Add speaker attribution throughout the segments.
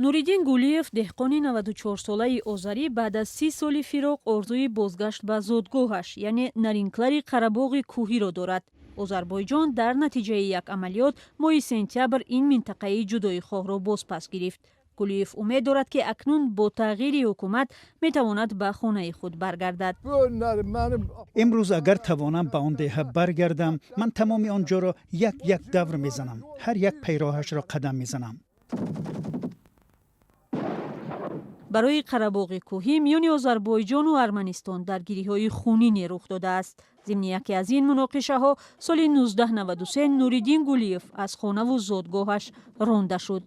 Speaker 1: Нуриддин Гулиев, деҳқони 94-солаи озарӣ, баъд аз 30 соли фироқ орзуи бозгашт ба зодгоҳаш, яъне Наринклари Қарабоғи Кӯҳиро дорад. Озарбойҷон дар натиҷаи як амалиёт моҳи сентябр ин минтақаи ҷудоихоҳро бозпас гирифт. Гулиев умед дорад, ки акнун бо тағйири ҳукумат метавонад ба хонаи худ баргардад.
Speaker 2: Имрӯз агар тавонам ба он деҳа баргардам, ман тамоми он ҷоро як як давр мезанам, ҳар як пайроҳашро қадам мезанам.
Speaker 1: Барои Қарабоғи Кӯҳӣ миёни Озарбойҷону Арманистон даргириҳои хунине рух додааст. Зимни яке аз ин муноқишаҳо соли 1993 Нуриддин Гулиев аз хонаву зодгоҳаш ронда шуд.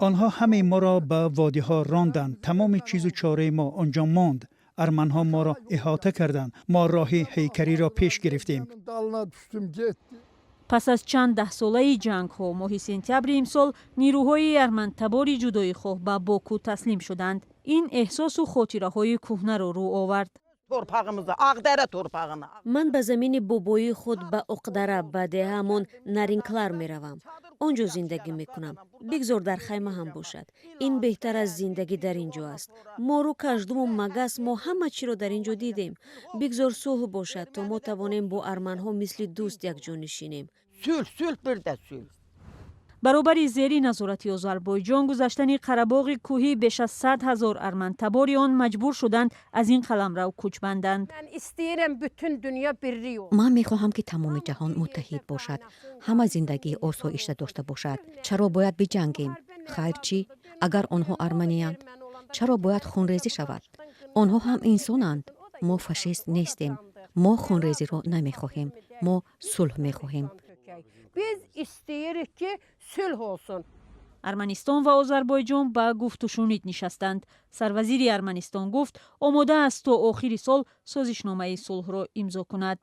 Speaker 2: Онҳо ҳамаи моро ба водиҳо ронданд. Тамоми чизу чораи мо он ҷо монд. Арманҳо моро иҳота карданд. Мо роҳи ҳайкариро пеш гирифтем.
Speaker 1: Пас аз чанд даҳсолаи ҷангҳо, моҳи сентябри имсол нирӯҳои армантабори ҷудоихоҳ ба Боку таслим шуданд. Ин эҳсосу хотираҳои кӯҳнаро рӯ овард.
Speaker 3: Ман ба замини бобоии худ, ба Оқдара, ба деҳаамон Наринклар меравам. Он ҷо зиндагӣ мекунам. Бигзор дар хайма ҳам бошад, ин беҳтар аз зиндагӣ дар ин ҷо аст. Мору каждуму магас, мо ҳама чиро дар ин ҷо дидем. Бигзор сулҳ бошад, то мо тавонем бо арманҳо мисли дӯст якҷо нишинем.
Speaker 1: Баробари зери назорати Озарбойҷон гузаштани Қарабоғи Кӯҳӣ, беш аз 100 000 армантабори он маҷбур шуданд аз ин қаламрав кӯч банданд.
Speaker 4: Ман мехоҳам, ки тамоми ҷаҳон муттаҳид бошад, ҳама зиндагии осоишта дошта бошад. Чаро бояд биҷангем? Хайр чӣ, агар онҳо арманиянд? Чаро бояд хунрезӣ шавад? Онҳо ҳам инсонанд. Мо фашист нестем. Мо хунрезиро намехоҳем, мо сулҳ мехоҳем.
Speaker 5: Biz istəyirik ki, sülh olsun.
Speaker 1: Арманистон ва Озарбойҷон ба гуфтушунид нишастанд. Сарвазири Арманистон гуфт, омода аст то охири сол созишномаи сулҳро имзо кунад.